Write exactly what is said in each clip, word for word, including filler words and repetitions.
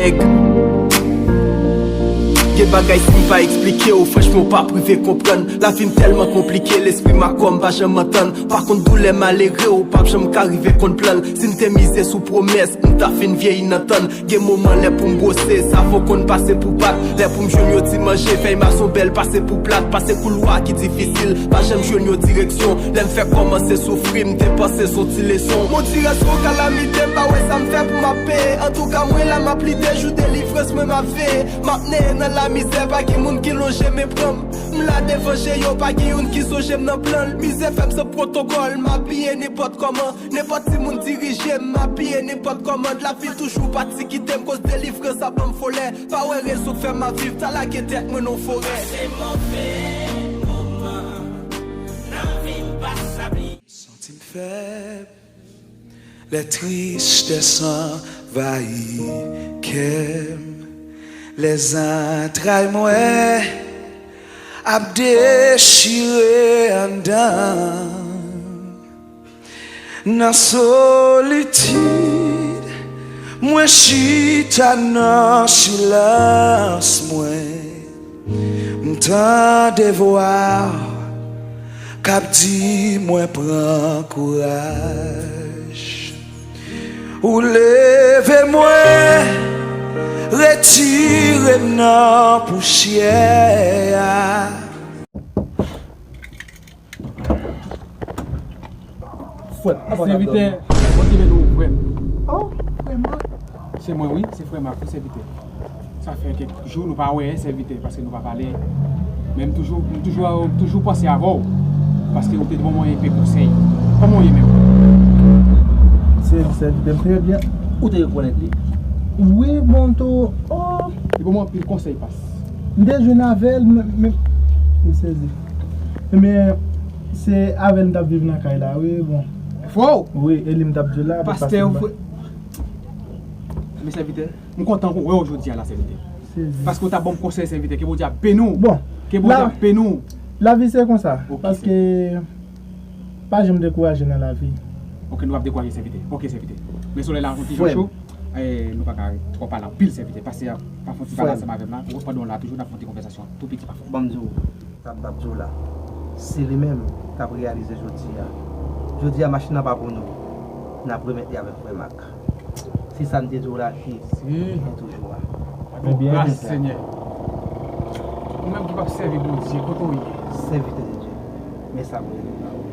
Nèg. Gen bagay si m pa eksplike w, franchman w p ap rive konprann. Lavi m tèlman konplike, lespri m ak kò m pa janm antann. Pa konn doulè malere, w p ap janm ka rive konn plan l. Si m te mize sou pwomès, m ta fin vyeyi nan tann. Gen moman lè pou m bwose, savon konn pase pou pat. Lè pou m jwenn yon ti manje, fèy mazon bèl pase pou plat. Pase koulwa ki difisil, pa janm jwenn yon direksyon. Lè m fèk kòmanse soufri, m te panse s on ti leson. Mon ti rès yon kalamite, m pa wè sa m fè pou m ap peye. Antouka, mwen la, m ap lite jou delivrans, mwen m ap veye. M ap neye nan lamizè, pa gen moun ki lonje men pran m. M la devan je yo, pa gen youn ki sonje m nan plan l. Mizè fè m san pwotokòl, m abiye nenpòt kòman. Nenpòt timoun dirije m, m abiye nenpòt kòman. Lavi toujou pati kite m, koz delivrans ap ban m folè. Pa wè rezon k fè m ap viv, ta lage tèt mwen nan forè. Se move moman nan vi m pa sa bliye. Santi m fèb, lè tristès anvayi kè m, lè zantray mwen ap dechire anndan. Nan solitid, mwen chita nan silans mwen. M tande vwa k ap di mwen pran kouraj. Ou leve mwen, retire m nan pousyè a. Frè m, sèvitè, Bondye beni w, frè m. Oh, frè Mak. Se mwen, wi, se frè Mak, wi, sèvitè. Sa fè kèk jou nou pa wè, sèvitè, paske nou pa pale. Men m toujou, m toujou, m toujou panse avè w, paske ou te bon mwen epe konsèy. Kòman w ye menm? Se sèvitè m trè byen. Ou te rekonèt li? Wi, bon, m tou, oh. Li ban mwen anpil konsèy, pas. M te jwenn avè l, men, men, m sezi. Men, se avè l m t ap viv nan kay la, wi, bon. Fò! Wi, e li m t ap di w la, pastè, ou fre-, men sèvitè, m kontan wè w jodi a la, sèvitè. Sezi. Paske w t ap ban m konsèy, sèvitè, ke Bondye ap beni w. Bon, ke Bondye ap beni w. Lavi se konsa, paske pa janm dekouraje nan lavi. Ok, nou p ap dekouraje, sèvitè. Ok, sèvitè. Men solèy la yon ti jan cho, eh, nou pa ka twò pale anpil, sèvitè. Pastè a pa fè yon ti pale ansanm avè m la, ou pandan w la toujou, n ap fè yon ti konvèsasyon tou piti pa fò. Ban m di w. Sa m t ap di w la, se li menm k ap reyalize jodi a. Jodi a, machin nan pa pou nou. N ap remèt li avèk frè Mak. Se sa m te di w la ki gen toujou a. Ebyen, gras, Senyè. Ou menm ki p ap sèvi Bondye, kote w ye? Sèvitè de Dye. Men sa Bondye di pa ou.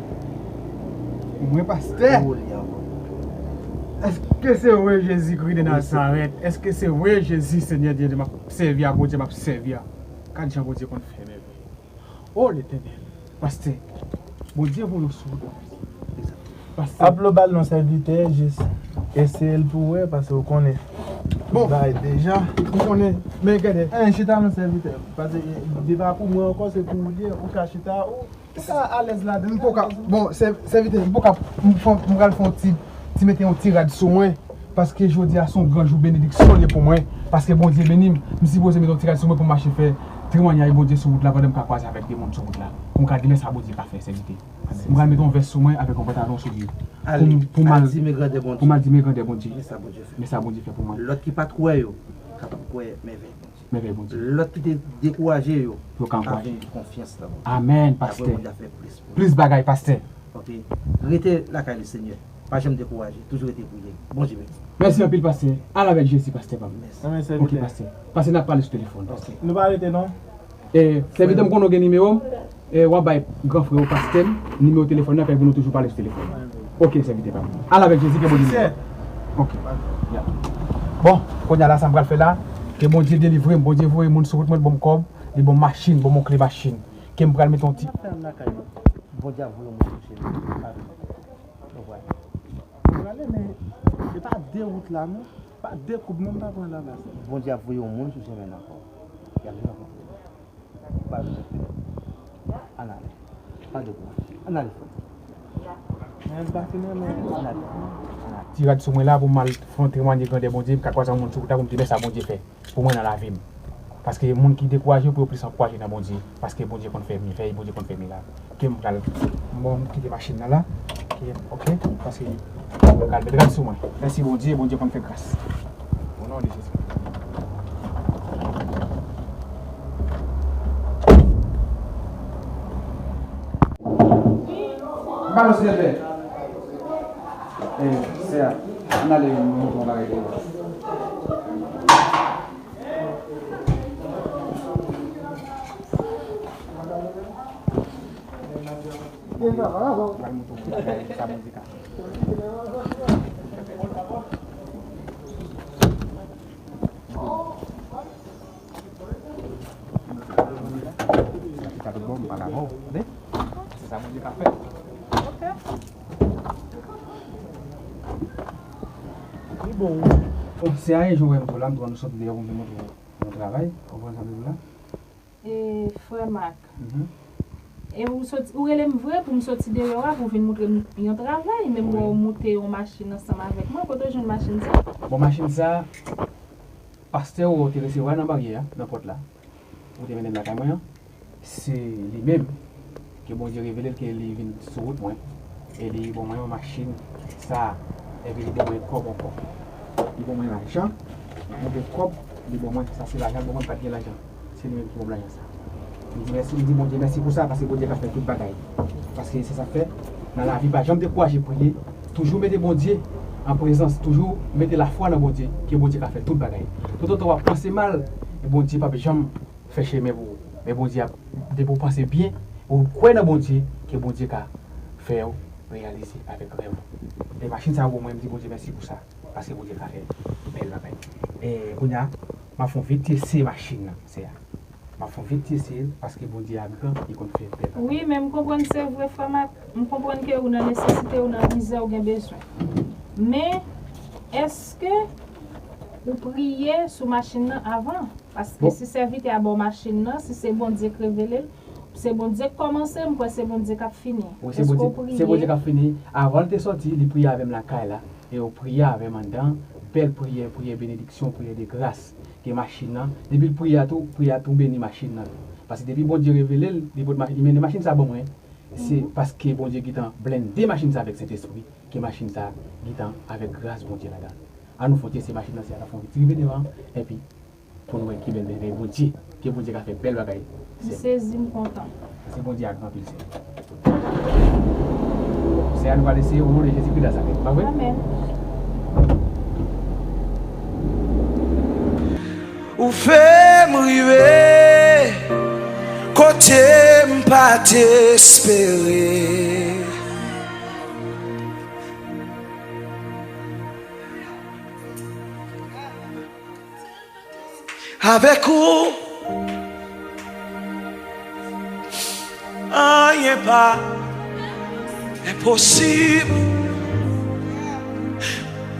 Mwen, pastè. Ou li ankò. Èske se vre Jezikri de Nazarèt? Èske se vre Jezi, Senyè Dye, m ap sèvi a, Bondye m ap sèvi a? Gad jan Bondye konn fè mèvèy. O Letènèl, pastè, Bondye voye w sou wout la. Pastè. Ap lo bal non sèvitè, jis eseye l pou wè, paske w konnen. Bon. Bay deja. Ou konnen, men gade. Eh, chita non sèvitè, paske, eh, li pa pou mwen ankò, se pou ou li ye, ou ka chita, ou, ou ka alèz ladan. M poka, bon, sè-, sèvitè, m poka, m fè, m pral fè yon ti, ti mete yon ti rad sou mwen. Paske jodi a se yon gran jou benediksyon li ye pou mwen. Paske Bondye beni m. M sipoze mete yon ti rad sou mwen pou m mache fè temwanyaj Bondye sou wout la pandan m ka kwaze avèk de moun sou wout la. Pou m ka di men sa Bondye ka fè, sèvitè. M pral mete yon vès sou mwen avèk yon pantalon soulye. Pou m, pou m al di men grandè Bondye. Pou m al di men grandè Bondye. Men sa Bondye fè. Men sa Bondye fè pou mwen. Lòt ki pa t kwè yo, kapab kwè mèvèy Bondye. Mèvèy Bondye. Lòt ki te dekouraje yo, yo ka ankouraje. Ka vin konfyans nan Bondye. Amèn, pastè. Apre Bondye ap fè plis pou ou. Plis bagay, pastè. Ok. Rete lakay li, Senyè. Pa janm dekouraje. Toujou rete priye. Bondye beni. Mèsi anpil, pastè. Al avèk Jezi, pastè pa m. Mèsi. Amèn, sèvitè. Ok, pastè. Pastè, n ap pale sou telefòn, pastè. Nou pa rete, non? E, sèvitè, m konnen w gen nimewo m. E, w ap bay gran frè w, pastè m, nimewo telefòn nan, kay pou nou toujou pale sou telefòn. Ok, sèvitè pa m. Al avèk Jezi, ke Bondye beni w. Ok. Ya. Bon, kounye a la, sa m pral fè la, ke Bondye delivre m, Bondye voye moun sou wout mwen, ban m kòb, li ban m machin, ban m yon kle machin. Ke m pral mete yon ti. Sa fè an lakay nou. Bondye ap voye yon moun sou chemen. Nou pral. Nou prale, men se pa de wout la, non. Pa de koub, non, m pa pran la, la. Bondye ap voye yon moun sou chemen ankò. Y ap vin rankontre nou. Pa bezwen pè. Ann ale. Pa dekouraje. Ann ale, frè. Men m pa fin renmen. Ann ale. Ann ale. Ti rad sou mwen la pou m al fè yon temwanye grandè Bondye, m ka kwaze yon moun sou wout la pou m di men sa Bondye fè. Pou mwen nan lavi m. Paske moun ki dekouraje yo pou yo plis ankouraje nan Bondye. Paske Bondye konn fè mèvèy, Bondye konn fè mirak. Ke m pral, bon, m kite machin nan la. Ke, ok, paske m pral met rad sou mwen. Mèsi Bondye, Bondye konn fè gras. O non de Jezi. Alò, silvouplè. E, sè a, ann ale, nou montre yon bagay deyò. Pral montre yon bagay, sa Bondye ka fè. Sa tout bon, m pa ka bon, tande? Se sa Bondye ka fè. Ok. Li bon, wi. Bon, se a, jan w wè m tou la, m tou ann sot deyò pou m te montre w yon travay. Ou konprann sa m di w la? E, frè Mak, mhm, e ou soti, ou rele m vre pou m soti deyò a pou vin montre m yon travay, men m wè, wi, ou moute yon machin ansanm avèk mwen. Kote w jwenn machin sa? Bon, machin sa, pastè w te resevwa nan baryè a, nan pòt la, ou te mennen l lakay mwen an, se li menm ke Bondye revele l ke li vin sou wout mwen, e li ban mwen yon machin sa, epi li ban mwen kòb ankò. Li ban mwen lajan, mwen gen kòb, li ban mwen, sa se lajan, li ban mwen, m pa t gen lajan. Se li menm ki ban m lajan sa. M di mèsi, m di Bondye mèsi pou sa, paske Bondye ka fè tout bagay. Paske se sa k fè, nan lavi, pa janm dekouraje priye, toujou mete Bondye an prezans, toujou mete lafwa nan Bondye, ke Bondye ka fè tout bagay. Toutotan w ap panse mal, Bondye p ap janm fè chemen pou ou. Men Bondye ap, depi w panse byen, ou kwè nan Bondye, ke Bondye ka fè w reyalize avèk rèv ou. E machin sa yo ban mwen, m di Bondye mèsi pou sa, paske Bondye ka fè bèl bagay. E kounye a, m ap fè yon vit eseye machin nan, sè a. M ap fè yon vit eseye l, paske Bondye a gran, li konn fè bèl bagay. Wi, men m konprann se vre, frè Mak. M konprann ke ou nan nesesite, ou nan mizè, ou gen bezwen. Men, èske ou priye sou machin nan avan? Paske, bon, si sèvitè a ba w machin nan, si se Bondye k revele l, se Bondye k kòmanse, m kwè se Bondye k ap fini. Wi, se Bondye, èske w priye? Se Bondye k ap fini. Avan l te sòti, li priye avè m lakay la. E yo priye avè m anndan. Bèl priyè, priyè benediksyon, priyè de gras. Ke machin nan, depi l priye a tou, priyè a tou beni machin nan tou. Paske depi Bondye revele l, li pot machin, li mennen machin sa ban mwen, se, mhm, paske Bondye gentan blende machin sa avèk Sentespri, ke machin sa gentan avèk gras Bondye ladan l. Ann nou fè yon ti eseye machin nan, sè a, n ap fè yon ti rive devan, epi pou nou wè ki bèl mèvèy Bondye, ke Bondye ka fè bèl bagay. M sezi, m kontan. Se Bondye a gran anpil, sè. Sè a, nou pral eseye o non de Jezikri Nazarèt, pa vre? Amèn. Ou fè m rive kote m pa t espere. Avèk ou, anyen pa enposib.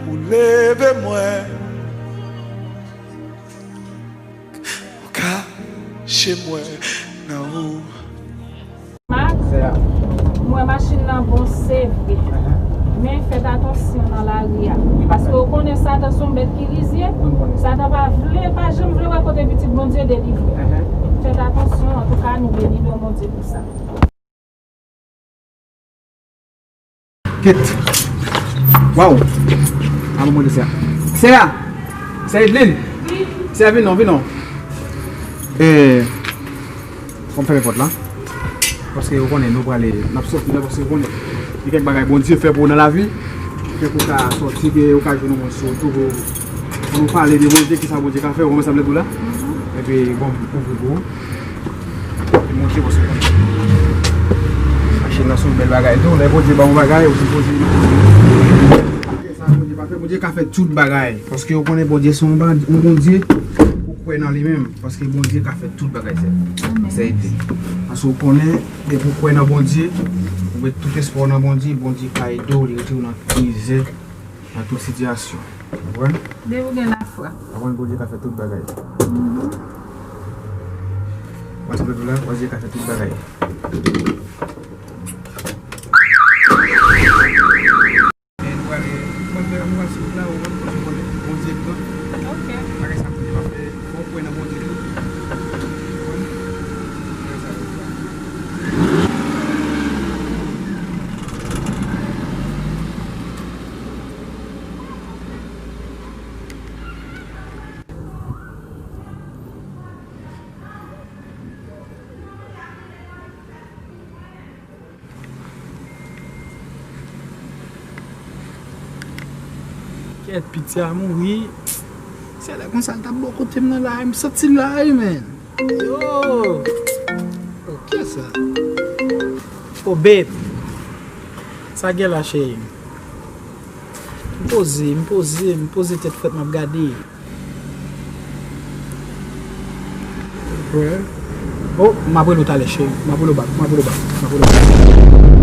Ou leve mwen, ou kache mwen nan ou. Mak, m wè machin nan bon, se vre. Men fèt atansyon nan lari a. Paske ou konnen Satan se yon bèt ki rizye. Satan pa vle, pa janm vle wè kote pitit Bondye delivre. Fèt atansyon, antouka, nou beni non Bondye pou sa. Kit. Waw. Avan mwen de sè a. Sè a. Sè Edlin. Sè a, vin non, vin non. E, fò m fèmen pòt la. Paske ou konnen nou prale, n ap sòti la, paske ou konnen gen kèk bagay Bondye fè pou ou nan lavi. Kèk ou ka sòti, ke ou ka jwenn yon moun sou wout ou pou, pou nou pale de Bondye, kisa Bondye ka fè, ou konprann sa m vle di w la? Epi, bon, m kouvri pou ou. Li monte, paske machin nan se yon bèl bagay tou. Lè Bondye ba w yon bagay, ou sipoze. Sa Bondye pa fè, Bondye ka fè tout bagay. Paske ou konnen Bondye se yon ba-, yon Bondye, ou kwè nan li menm. Paske Bondye ka fè tout bagay, sè. Amèn. Sè ede. Paske ou konnen, depi ou kwè nan Bondye, ou met tout espwa w nan Bondye, Bondye ka ede w, li retire w nan tout mizè, nan tout sitiyasyon. Ou konprann? Depi w gen lafwa. Ou konprann Bondye ka fè tout bagay. Mhm. Ou konprann sa m vle di w la? Bondye ka fè tout bagay. E nou prale, nou prale fè, nou prale sou wout la, ou konprann, paske ou konnen Bondye gran. Ok. Bagay sa Bondye pa fè, fò w kwè nan Bondye tou. Ou konprann? Bagay sa yo. Kèt, piti a mouri. Se lè konsa l t ap bò kote m nan la, m santi l la, wi, men. Yo! Ok, sa. Oh, babe. Sa gen la, cheri? M poze, m poze, m poze tèt frèt, m ap gade. Wè. Oh, m ap rele w talè, cheri. M ap rele w back, m ap rele w back, m ap rele w back.